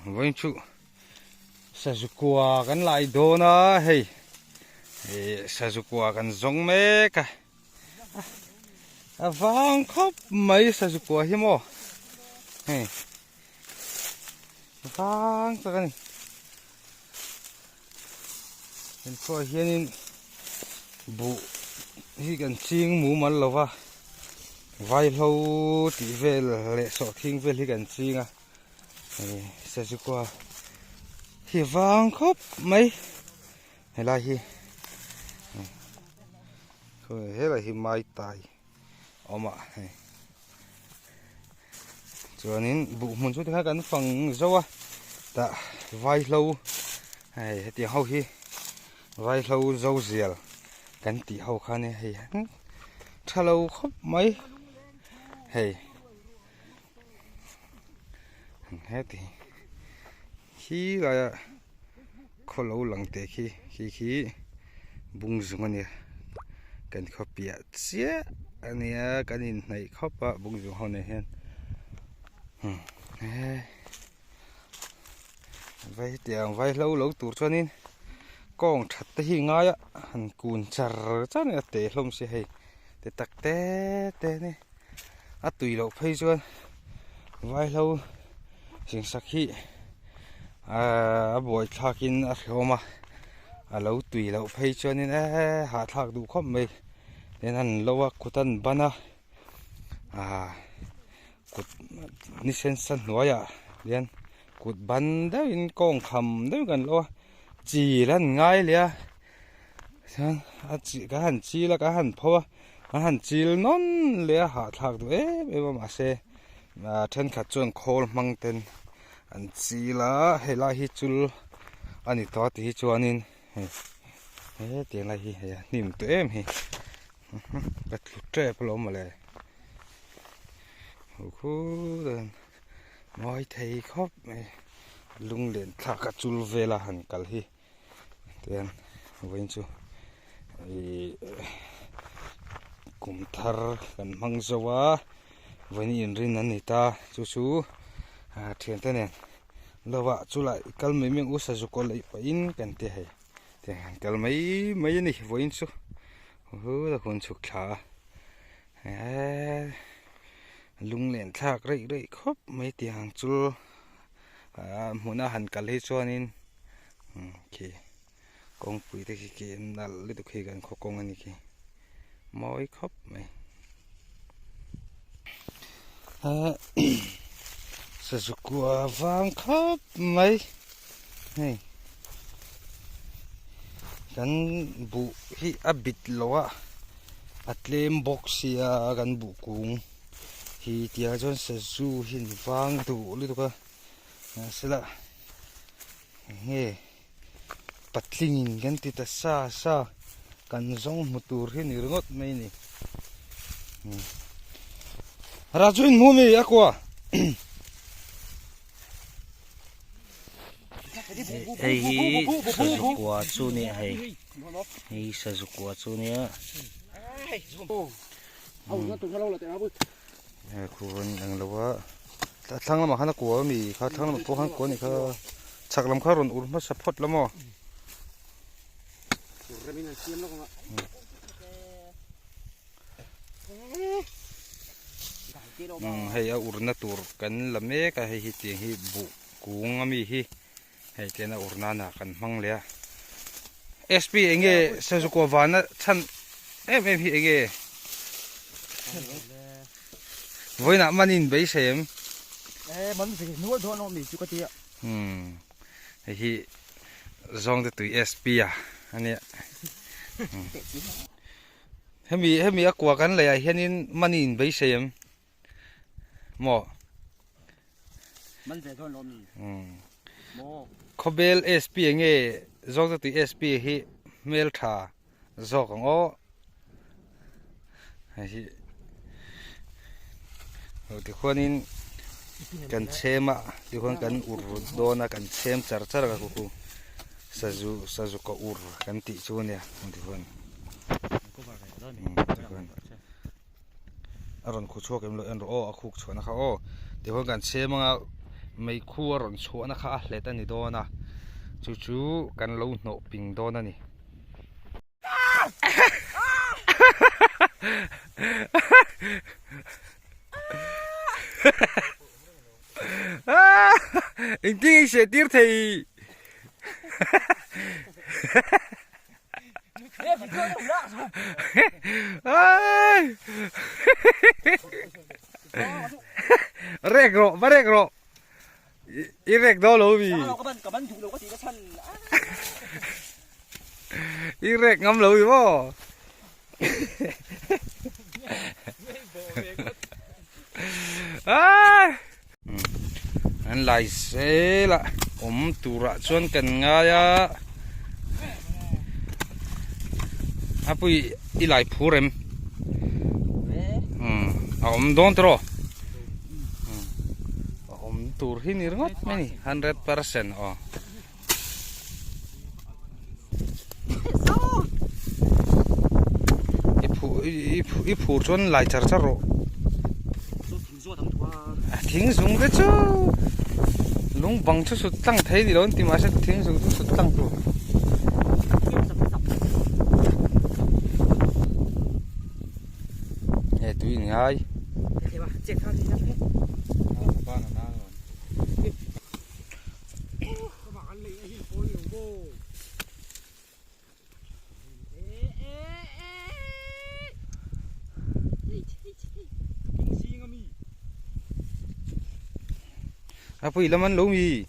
Vawiin chu sazukua kan lai dawn a hei sazukua kan zawng mek a a vang khawp mai sazukua hi maw hei vang tak a ni kan khuaah hianin buh hi kan ching mumal lo va vaihlo tih vel leh sawhthing vel hi kan ching a hei sazukua hi vang khawp mai helai hi helai hi maitai awm a hei chuanin buh hmun chu tikhan kan fang zo a tah vaihlo hei hetiang ho hi vaihlo zo zial kan tih ho kha nia hei tha lo khawp mai hei heti khi laia khaw lo lang teh khi khi khi bung zung a nia kan khaw piah chiah a nia kan inhnaih khawp a bung zung ho nen hian vai hetiang vai hlo lo tur chuanin kawng that te hi ngai a han kun char char a teh hlawm si hei te tak te te a ni a tui loh phei chuan vaihlo zingsak hi ahh a buai thlakin a hrehawm a a lo tui loh phei chuanin eee hahthlak duh khawp mai tin an lo a kut an ban a ahh kut ni sen sa hnuaiah hian kut ban deuhin kawng kham deuhin kan lo a chil an ngai leh a. Chuan a chi ka han chil a ka han pho a ka han chil nawn leh a hahthlak duh em em a mahse ah thenkhat chuan khawl hmang ten an chil a helai hi chul a ni tawh a tih hi chuanin hei hetiang lai hi hei a hnim tawh em hi ka tlu tep alawm mawle mawi thei khawp mai lunglen thlak a chul vel a han kal hi. Tihian vawiin chu ihh kum thar kan hmang zo a vawiin inrin a ni ta chu chu ah thiante nen lovah chulai i kal mai mai ang u sazu kaw leih pahin kan ti hei tiang han kal mai mai a ni vawiin chu huu hun chhuk thla a eee lunglen thlak reih reih khawp mai tiang chu ah hmuna han kal hi chuanin. Khi kawngpui te khi khi nalh lutuk hi kan khaw kawng a ni khi mawi khawp mai sazukua vang khawp mai hei kan buh hi a bit lo a a tlem bawk sia kan buh kung hi tiang chuan sazu hi an vang duh lutuk a mahsela Nge patlingin kan ti ta sa sa kan zawng hmu tur hi ni ringawt mai ni Raju in hmu mi a kua Hei hi sazukua chu nia hei hei sazukua chu nia He khuan eng lo a a thlang lamah khan a kua ami kha thlang lamah pawh khan kua a nih kha chhak lam kha rawn ur hmasa phawt la maw. Hei a urna tur kan la mek a hei hi tiang hi buh kung ami hi hei tian a ur nana kan hmang leh a sp enge sazukua vana chhan em em hi enge vawiinah man in beisei em e man ve nual dawn awm ni chu ka tia hmm hei hi zawngte tui sp a ania hemi hemi a kua kan lei ah hianin man in beisei em Maw? Man ve dawn lo mi. Maw? Khawbel SP nge Zawkzatui SP hi hmel tha zawk ang aw. Hei hi tikhuanin kan chhem a tikhuan kan ur dawn a kan chhem char char a khu khu sazu sazu ka ur kan tih chu ania tikhuan. Tikhuan. a rawn khu chhuak em lo en rawh aw a khuk chhuahna kha aw tichuan kan chhem anga. Meikhu a rawn chhuahna kha a hlet a ni dawn a, chu chu kan lo hnawh ping dawn a ni. Engtin nge i seh tir thei? Rek rawh, va rek rawh. I rek dawn lo mi. I rek ngam lo mi maw? An lai zel a, awm turah chuan kan ngai a. A pui i lai phur em? A awm dawn tawh. A awm tur hi ni ringawt mai ni, 100% aw. I phur chuan lai char char rawh. Thing zung te chu lung bang chu sut tlang thei ni lo an ti mahse thing zung chu sut tlang tur. He tui in ngai. A pui lam an lo mi.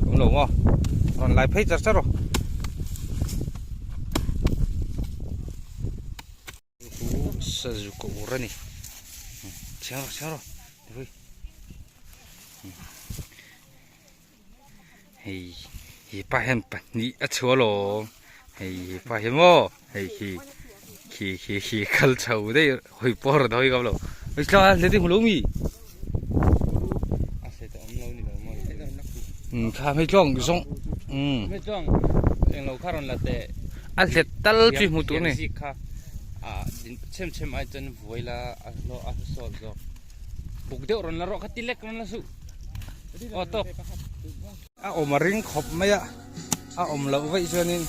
Awm lo maw? Rawn lai phei char char rawh. Chu sazu ka ur a ni. Chiang rawh chiang rawh. Ui. Hei hi pa hian pahnih a chhuah alawm. Hei hi pa hi maw hei khi khi khi khi kal chho daih hawi pawh a rawn hawi ngam lo. Ui tlang a hlet i hmu lo mi? Kha hmei tluang zawng a hlet tal chu i hmu tur a ni. A awm a ring khawp mai a, a awm loh vaih chuanin.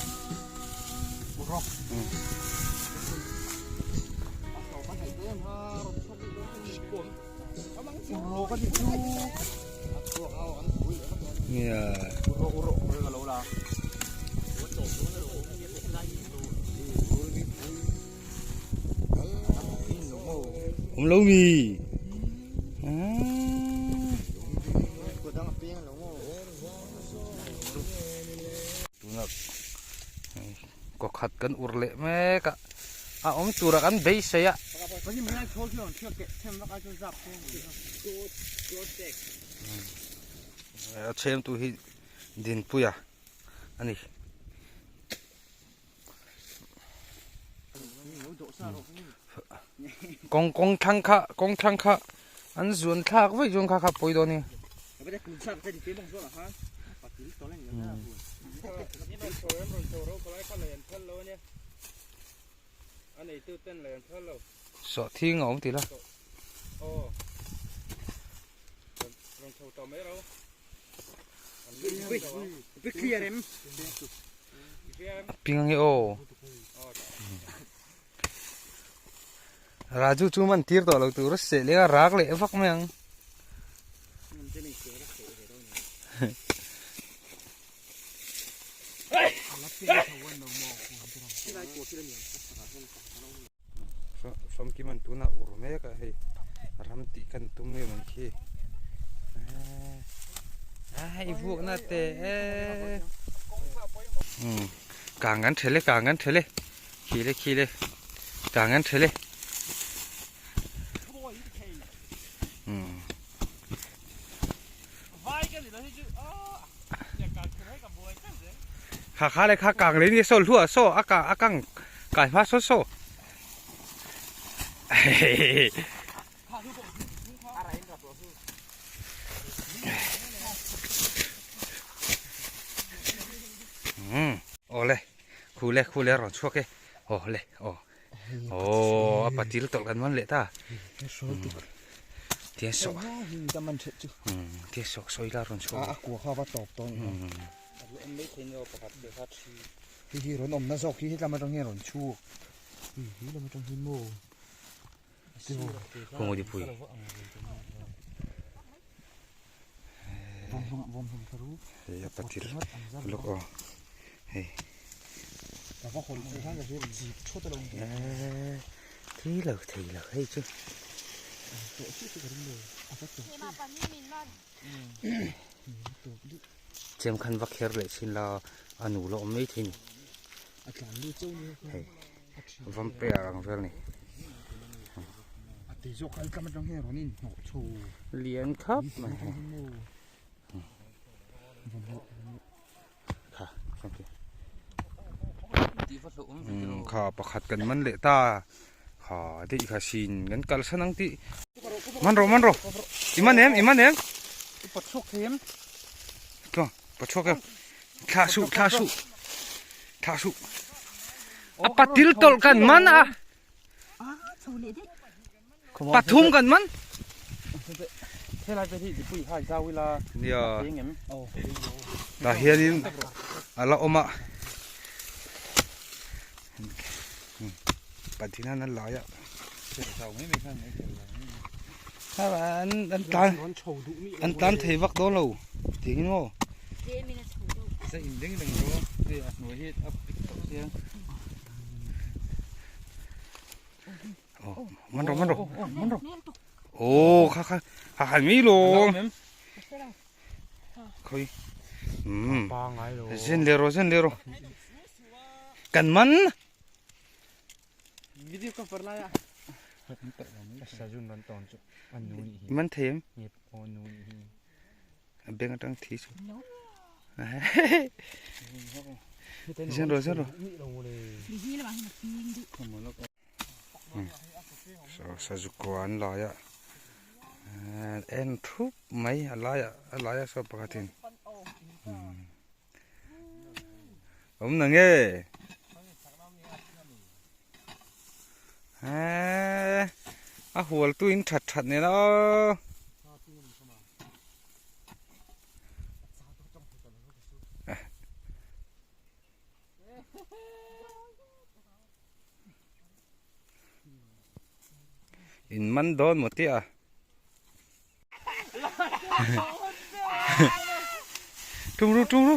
Awm lo mi. Tuna kawkhat kan ur leh mek a. A awm tura kan beisei a. A chhem tu hi Dinpuia a ni. Kawng kawng thlang kha kawng thlang kha an zuan thlak vaih chuan kha kha pawi dawn a ni. Sawh thing a awm tih la. A ping ange aw. Raju chu man tir tawh lo tur a seh leng a rak leh vak mai ang. Famkim an tuna ur mek a hei ram tih kan tum em ang khi a hei vuakna te e kang kan thele kang kan thele khi le khi le kang kan thele Kha kha le kha kang le ni so hlua so a ka a kang kai hma so so. Awle khu le khu le rawn chhuak e awle aw. Aw a patil tawlh kan man leh ta. Tia sawh. Tia sawh sawi la rawn chhuak. A kua kha va tawp tawh ni. Hi hi rawn awmna zawk hi hetlama tang hian rawn chhuak. Hi hi lama tang hi maw. Khawngaw dipui. Hei a patil lawk aw hei. Thei lo thei lo hei chu. Chem khan va kher leh thin la a nu la awm mai thei ni. Hei vampire ang vel ni. Lian khap mai hei. Kha kha pakhat kan man leh ta kha deih kha sin kan kal san ang tih man rawh man rawh i man em i man em tluang pachhuak em thlah suh thlah suh thlah suh a patil tawlh kan man a Pathum kan man. Nia. Tah hianin a la awm a. Pathin hian an lai a. An an tlan an tlan thei vak dawn lo tiangin maw. Man ro man ro man ro ô kha kha kha hai mi lo khoi um zen le ro zen le ro kan man video cover lai a man them beng atang thi chu zen ro zen ro Sazu kua an lai a en thup mai a laiah a laiah saw pakhatin awm na nge eee a hual tu in that that nen aw. In man dawn maw tih a tum ru tum ru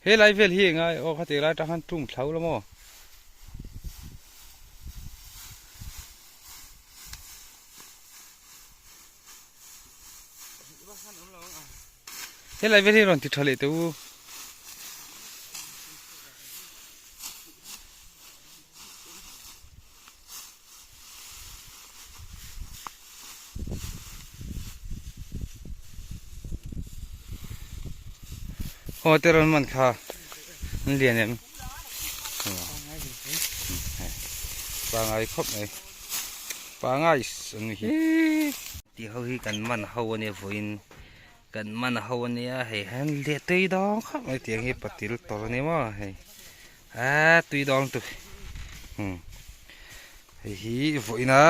He lai vel hi enga aw kha ti lai atang khan tum thlo la maw. He lai vel hi rawn ti tha leh teh u. Aw te rawn man kha an lian em pangai khawp mai pangai an ni hi tih ho hi kan man ho ania vawiin kan man ho ania hei hian leh tui dawng khawp mai tiang hi patil tawrh ania maw hei a tui dawng tu Hei hi vawiin a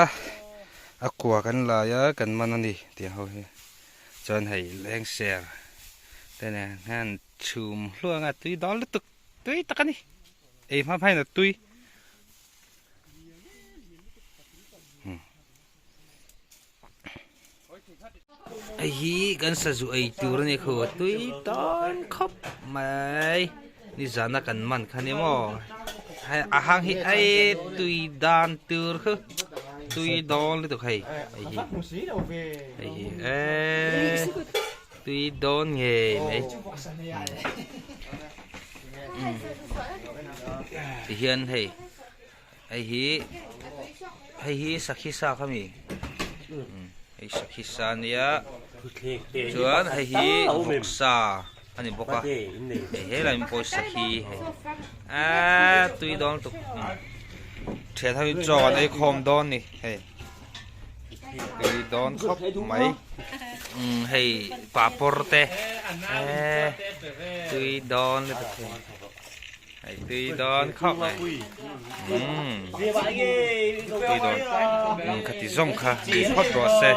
a kua kan lai a kan man a ni tih ho hi chuan hei lengser te nen hian chhum hluang a tui dawn lutuk tui tak a ni ei hma hma in a tui. Hei hi kan sazu ei tur a ni khaw tui tawn khawp mai nizana kan man kha ni maw hei a hang hi ei tui dan tur khu tui dawn lutuk hei hei hi hei hi eee tui dawn ngei mai tihian hei. Hei hi hei hi sakhi sa kha mi hei sakhi sa ania chuan hei hi vawksa. Ani bawk a hei helai in pawisa hi hei aaa tui dawn lutuk thian ho in chaw an ei khawm dawn ni hei tui dawn khawp mai umm hei papawr te eee tui dawn lutuk hei hei tui dawn khawp mai umm tui dawn khati zawng kha ni phawt rawh se.